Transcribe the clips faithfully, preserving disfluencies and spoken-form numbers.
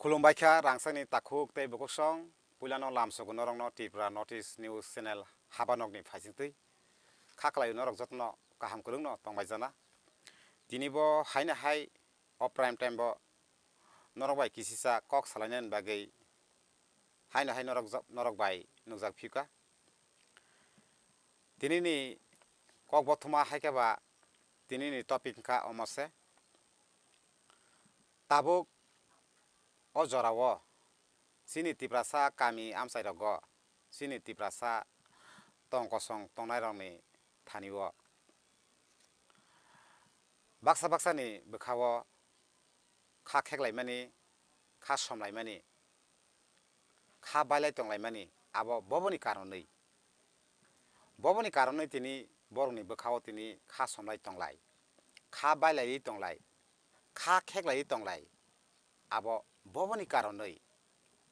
Khulumbai kha rangchakni takhuk tei bukhuk song, puilano lamsogo norokno Tripura North East News Channel habanokni phaisingtwi. Kha khlaio norok jotono kaham kwrwngno tongbaijana. Tini bo haino hai o prime time bo norok bai kisisa kok salainani bagwi haino hai norok jo-, norok bai nukjak phiyuka. Tinini kok bothoma hai khe ba tinini topic wngkha omo se. Tabuk o jorao chini Tiprasa kami amchairogo, chini Tiprasa tong kosong tongnairokni thani-o baksa baksani bwkha-o kha kheklaimani, kha somlaimani, kha bailai tonglaimani, abo boboni karonwi. Boboni karonwi tini borokni bwkha-o tini kha somlai tonglai, kha bailaiwi tonglai, kha kheklaiwi tonglai. Abo boboni karonwi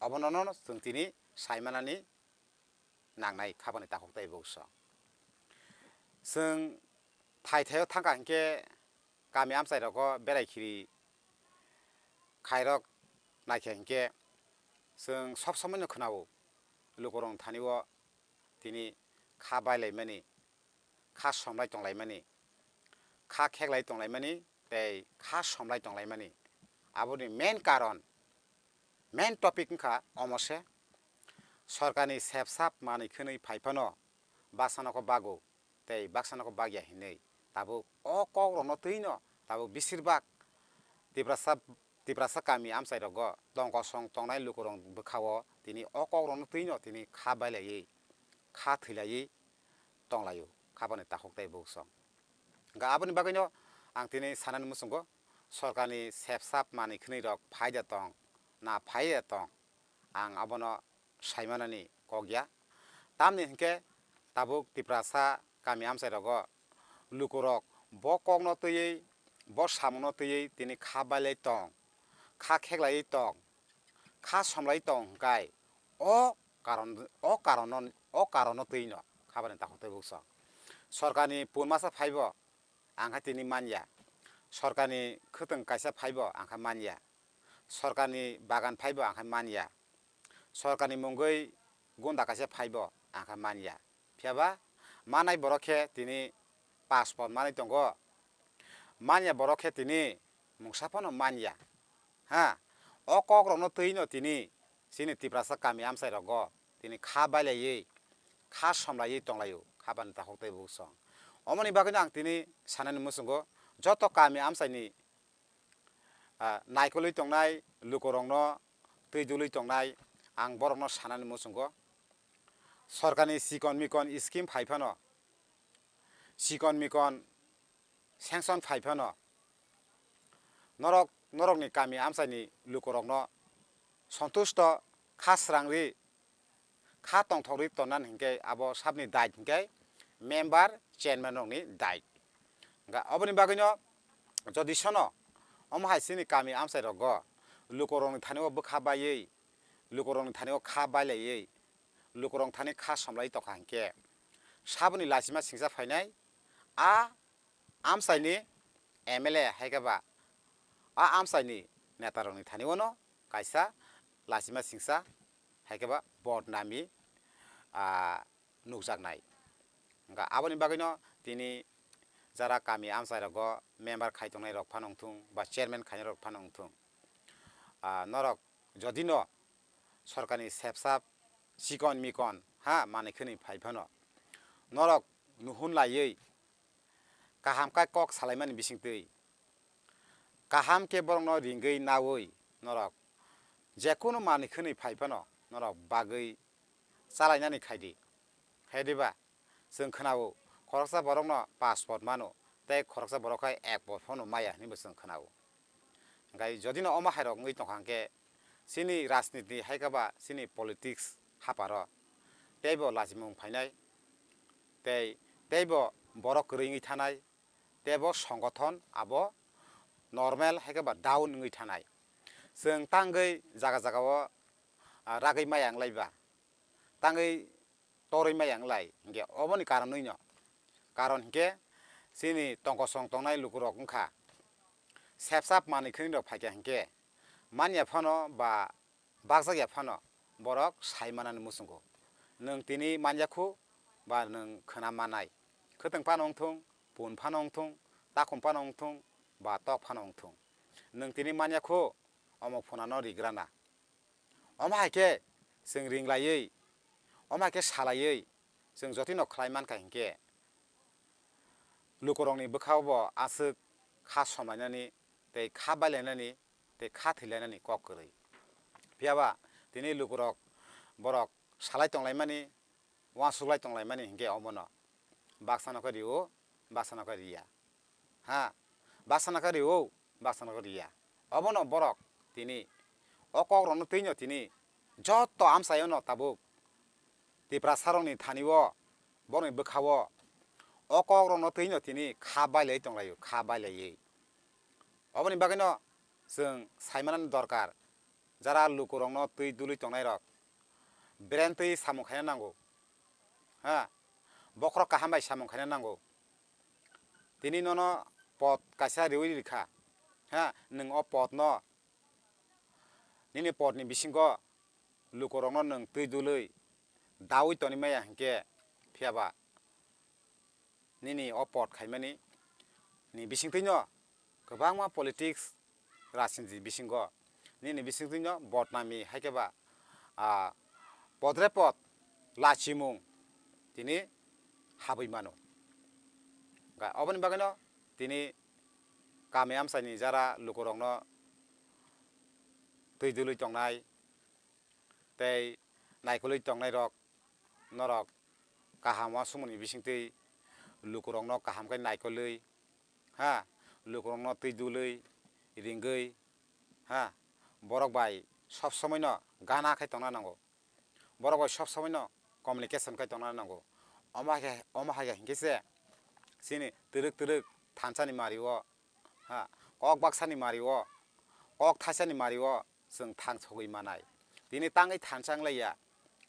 obono no chwng tini saimanani nangnai khabani takhuk tei bukhuksong. Chwng thai thaio thangkha hinkhe kami amchairogo berai khiri khairok naikha hinkhe chwng sob somoino khwnao lukurokni thani-o tini kha bailaimani, kha somlai tonglaimani, kha kheklai tonglaimani tei kha somlai tonglaimani. Aboni main karon, main topic wngkha omo se, sorkarni sepsap manwi khwnwi phai phano baksa nokho bago tei baksa nokho bagya hinwi tabuk o kokrokno twino tabuk besirbak Tiprasa, Tiprasa kami amchairogo tong kosong tongnai lukurok bwkha-o tini o kokrokno twino tini kha bailaiwi, kha thwilaiwi tonglaio khabani takhuk tei bukhuksong. Hwnkhe aboni bagwino ang tini sanani muchungo sorkarni sepsap manwi khwnwi rok phaida tong na phaida tong, ang abono saimanani kok ya. Tamni hinkhe tabuk Tiprasa kami amchairogo lukurok bo kokno twiwi, bo samungno twiwi tini kha bailai tong, kha kheklaiwi tong, kha somlaiwi tong hwnkhe o karon, o karono, o karono twino khabani takhuk tei bukhuksong. Sorkarni pun masa phaibo ang khe tini manya, sorkarni khwtwng kaisa phaibo ang khe manya, sorkarni bagan phaibo ang khe manya, sorkarni mungwi gunda kaisa phaibo ang khe manya. Phiyaba manai borok khe tini passport manwi tongo, manya borok khe tini mungsa phano manya. Ha, o kokrokno twino tini chini Tiprasa kami amchairogo tini kha bailaiwi, kha somlaiwi tonglaio khabani takhuk tei bukhuksong. Omoni bagwino ang tini sanani muchungo joto kami amchaini ah, naikolwi tongnai lukurokno twi dulwi tongnai, ang borokno sanani muchungo. Sorkarni chikon mikon scheme phai phano, chikon mikon sanction phai phano, norok, norokni kami amchaini lukurokno sontusto kha srangri kha tongthokri tonnani hinkhe abo sabni dait hinkhe member, chairman rokni dait. Hwnkhe oboni bagwino jodi sono omo hai chini kami amchai rogo lukurokni thani o bwkha baiwi, lukurokni thani o kha bailaiwi, lukurokni thani kha somlai tongkha hinkhe saboni lachima singcha phainai a amchaini M L A hai khe ba a amchaini netarokni thani o no kaisa lachima singcha hai khe ba bodnami, ah, nukjaknai. Hwnkha aboni bagwino tini jara kami amchai rogo member khai tongnai rok phano wngthung ba chairman khainai rok phano wngthung, ah, norok jodi no sorkarni sepsap chikon mikon ha manwi khwnwi phai phano norok nuhun laiwi kaham khe kok salaimani bisingtwi kaham khe borokno ringwi naui norok jekunu manwi khwnwi phai phano norok bagwi chalainani khaidi. Khe diba? Chwng khwnao khoroksa borokno passport mano tei khoroksa borok khai ek por phano maya hinwi bo chwng khwnao. Hwnkhe jodi no omo hai rok wngwi tongkha hwnkhe chini rajniti hai khe ba chini politics haparo teibo lachimung phainai tei teibo borok kwrwi wngwi thanai teibo songothon abo normal hai khe ba down wngwi thanai. Chwng tangwi jaga jaga o, ah, ragwi maya wng lai ba, tangwi torwi maya wng lai, hinkhe oboni karonwi no. Karon hinkhe chini tongkosong tongnai lukurok wngkha sepsap manwi khwnwi rok phaikha hinkhe manya phano ba bakjak ya phano borok sai manani muchungo. Nwng tini manya khu ba nwng khwna manai, khwtwng phano wng thung, pun phano wng thung, takhum phano wng thung, ba tok phano wng thung, nwng tini manya khu omo phunano rigrana. Omo hai khe chwng ringlaiwi, omo hai khe salaiwi chwng jotino khlai mankha hinkhe, lukurokni bwkhao bo aswk kha somlainani tei kha bailainani tei kha thwilainani kok kwrwi. Phiya ba tini lukurok borok salai tonglaimani, uansuk lai tonglaimani hinkhe omono baksano khe rio, baksano khe riya. Ha, baksano khe rio, baksano khe riya. Obono borok tini o kokrokno twino tini joto amchaiono tabuk Tiprasarokni thani-o, borokni bwkha-o o kokrokno twino tini kha bailai tonglaio, kha bailaiwi. Oboni bagwino chwng saimanani dorkar, jara lukurokno twi dului tongnairok, beren twi samung khaina nango, ha, bokhorok kaham bai samung khaina nango. Tini nono pot kaisa riui rikha, ha, nwng o potno, nini potni bisingo lukurokno nwng twi dului daui toni maya hinkhe, phiya ba nini o pot khaimani ni bisingtwino kwbangma politics, rajniti bisingo nini bisingtwino bodnami hai khe ba, ah, podre pod lachimung tini habwi mano. Ga-, oboni bagwino tini kami amchaini jara lukurokno twi dului tongnai tei naikolwi tongnairok, norok kaham uansukmani bisingtwi lukurokno kaham khe naikolwi, ha, lukurokno twi dului, ringwi, ha, borok bai sob somoino gana khai tongna nango, borok bai sob somoino communication khai tongna nango. Omo hai khe, omo hai khe hinkhe se chini twrwk twrwk thansani mari-o, ha, kok baksani mari-o, kok thaisani mari-o chwng thang sogwi manai. Tini tangwi thansa wng lai ya,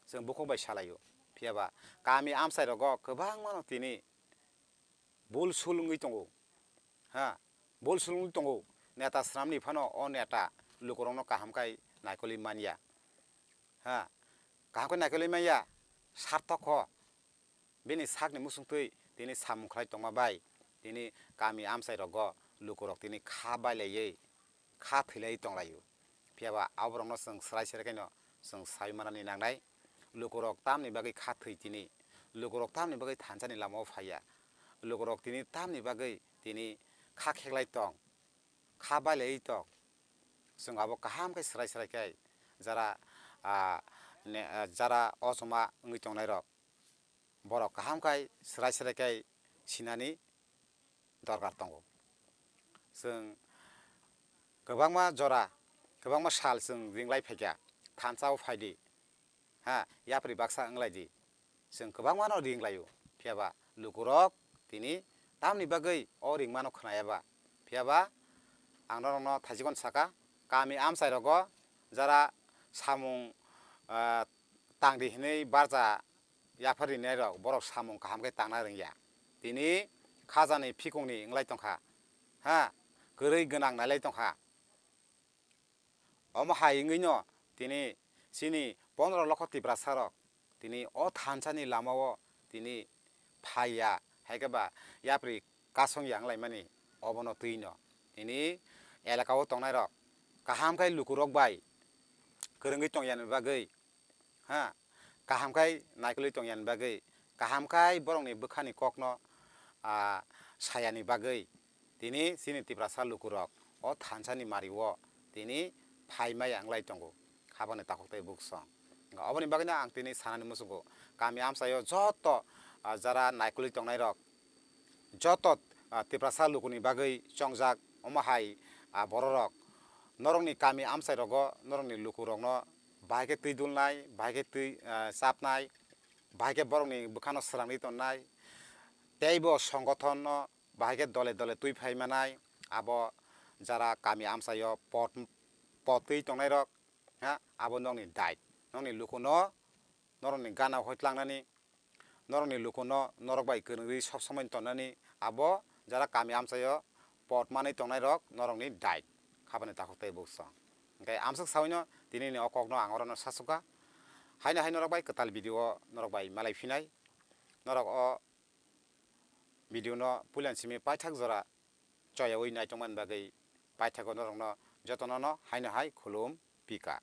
chwng bukhuk bai salaio. Phiya ba kami amchai rogo kwbangmano tini bul sul wngwi tongo, ha, bul sul wngwi tongo. Neta swnamni phano o neta lukurokno kaham khai naikolwi man ya, ha, kaham khai naikolwi man ya, sarthok kho. Bini sakni muchungtwi tini samung khlai tongma bai tini kami amchai rogo lukurok tini kha bailaiwi kha thwilai tonglaio. Phiya ba aborokno chwng swrai swrai khaino chwng sai manani nangnai. Lukurok tamni bagwi kha thwi tini, lukurok tamni bagwi thansani lamao phaiya, lukurok tini tamni bagwi tini kha kheklai tong, kha bailaiwi tong. Chwng abo kaham khe swrai swrai khai jara, ah, ne, ah, jara ochoma wngwi tongnairok, borok kaham khai swrai swrai khai sinani dorkar tongo. Chwng kwbangma jora, kwbangma sal chwng ringlai phaikha, thansa-o phaidi, ha, yapri baksa wnglaidi, chwng kwbangmano ringlaio. Phiya ba lukurok tini tamni bagwi o ringmano khwnaya ba? Phiya ba ang norokno thaichikon saka, kami amchai rogo jara samung, ah, tangdi hinwi barja yaphar rinai rok, borok samung kaham khe tangna rwngya. Tini khajani phikongni wnglai tongkha, ha, kwrwi gwnang nailai tongkha. Omo hai wngwino tini chini pondro lokho Tiprasa rok tini o thansani lamao tini phaiya, hai khe ba yapri kasongya wnglaimani obono twino. Tini elaka o tongnai rok kaham khai lukurok bai kwrwngwi tongyani bagwi, ha, kaham khai naikolwi tongyani bagwi, kaham khai borokni bwkhani kokno, ah, sayani bagwi tini chini Tiprasa lukurok o thansani mario tini phai maya wng lai tongo, habani takhuk tei buksong. Oboni bagwino ang tini sanani muchungo, kami amchaio joto, ah, jara naikolwi tongnairok, joto, ah, Tiprasa lukuni bagwi chongjak, omo hai, ah, bororok norokni kami amchai rogo norokni lukurokno bahai khe twi dulnai, bahai khe twi, ah, chapnai, bahai khe borokni bwkhano swrangwi tonnai, teibo songothonno bahai khe dole dole twi phai manai, abo jara kami amchaio pot, pot twi tongnairok, ha, abo nokni dait, nokni lukuno norokni gana hoi tlangnani, norokni lukuno norok bai kwrwngwi sob somoi tongnani, abo jara kami amchaio pot manwi tongnairok norokni dait, habani takhuk tei buksong. Hwnkhe amswk sawi no tini ni o kok no ang oro no sasukha. Haino hai norok bai kwtal video o norok bai malai phinai. Norok o video no puila simi paithak jora choyawi naitongmani bagwi paithakgo norokno jotono no haino hai khulum pika.